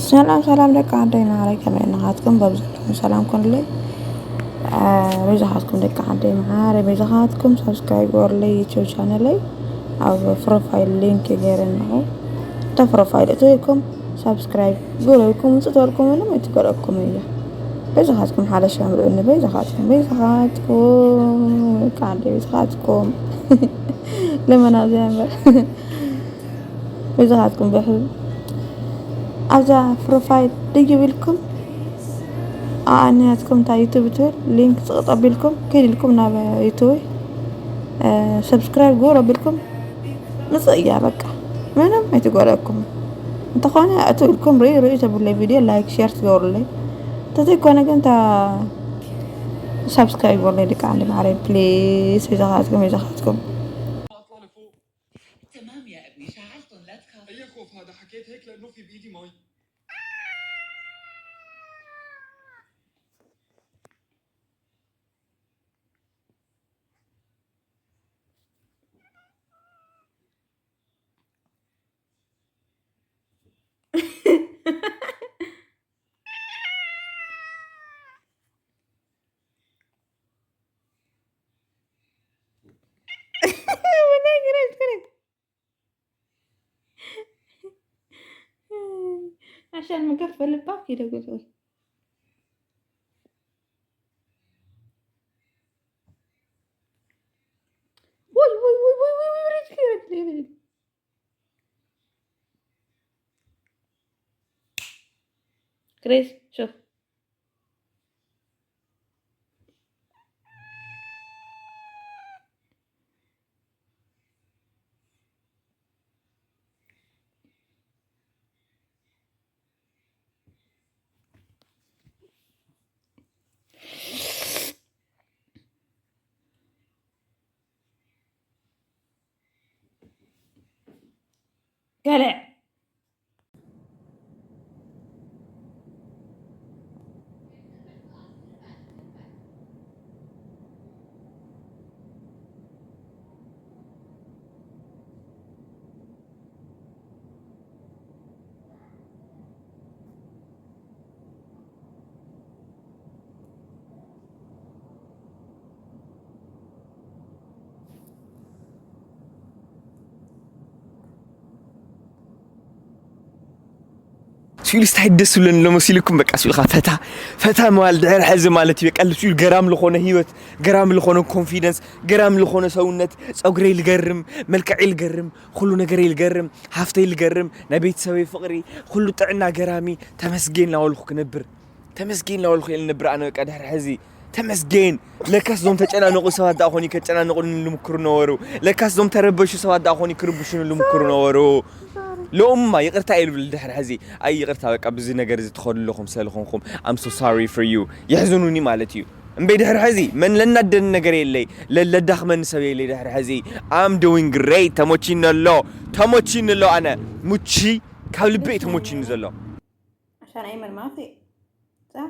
ሰላም ሰላም ደቂ ዓደይ ማዕረይ፣ ከመይ ናኻትኩም? በብዘለኹም ሰላም ኩኑለይ። አ፣ በይዛኻትኩም ደቂ ዓደይ ማዕረይ፣ በይዛኻትኩም ሳብስክራይብ ገበሩለይ ዩቲዩብ ቻነለይ። ኣብ ፕሮፋይል ሊንክ ገይረ ኣለኹ። እታ ፕሮፋይል እትውኩም ሳብስክራይብ ገበሩልኩም፣ ውፅእ ተበልኩም ምንም ኣይትጎድኣኩም እያ። በይዛኻትኩም ሓደ ሺህ ኣምልኡኒ፣ በይዛኻትኩም፣ በይዛኻትኩም ደቂ ዓደይ፣ በይዛኻትኩም። ለመና እዚኣ እምበር። በይዛኻትኩም ብሕል ኣብዛ ፕሮፋይል ድይብ ኢልኩም ኣኣንያትኩም እታ ዩቱብ ትብል ሊንክ ጽቕጥ ኣቢልኩም ከይድ ኢልኩም ናብ ዩቱብ ሰብስክራይብ ግበሩ ኣቢልኩም ምጽእ እያ። በቃ ምንም ኣይትጎድኣኩም። እንተኾነ እቱ ኢልኩም ርኢ ርኢ ተብለይ ቪድዮ ላይክ ሼር ትገብሩለይ። እንተዘይኮነ ግን እታ ሳብስክራይብ ግበሩለይ ደቂ ዓንዲ ማዕረይ ፕሊስ። በይዛኻትኩም በይዛኻትኩም። تمام يا ابني، شعلتهم لا تخاف. أي خوف هذا؟ حكيت هيك لأنه في بإيدي مي. عشان مقفل الباب كده قلت. وي، وي، وي، وي، وي، وي، رجلي، رجلي، رجلي. كريس، شوف. ገለ ስኢሉ ስታይ ደስ ዝብለኒ ኣሎ መሲልኩም፣ በቃ ስኢልካ ፈታ ፈታ ምባል ድሕሪ ሕዚ ማለት እዩ። በቃ ስኢሉ ገራም ዝኾነ ህይወት፣ ገራም ዝኾነ ኮንፊደንስ፣ ገራም ዝኾነ ሰውነት፣ ፀጉረይ ልገርም፣ መልክዐይ ልገርም፣ ኩሉ ነገረይ ልገርም፣ ሃፍተይ ልገርም፣ ናይ ቤተሰበይ ፍቕሪ፣ ኩሉ ጥዕና ገራሚ፣ ተመስገን እናበልኩ ክነብር፣ ተመስገን እናበልኩ እየ ልነብር ኣነ። በቃ ድሕሪ ሕዚ ተመስገን። ለካስ ዞም ተጨናነቑ ሰባት ደኣ ኾኒ ከጨናንቑኒ ልምክሩ ነበሩ። ለካስ ዞም ተረበሹ ሰባት ደኣ ኾኒ ክርብሹኒ ልምክሩ ነበሩ። ሎምማ ይቕርታ እየ ልብል ድሕሪ ሕዚ። ኣይ ይቕርታ፣ በቃ ብዚ ነገር እዚ ትኸዱ ኣለኹም፣ ስለ ዝኾንኩም I'm so sorry for you። የሕዝኑኒ ማለት እዩ። እምበይ ድሕሪ ሕዚ መን ለናደኒ ነገር የለይ፣ ለ-፣ ለዳኽመኒ ሰብ የለይ። ድሕሪ ሕዚ I'm doing great። ተመቺኒ ኣሎ፣ ተመቺኒ ኣሎ። ኣነ ሙቺ ካብ ልበይ ተመቺኒ ዘሎ። عشان أيمن ما في. صح؟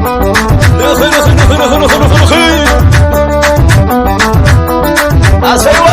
ንኺ ንኺ ንኺ ንኺ ንኺ ንኺ ንኺ ኣሰይዋ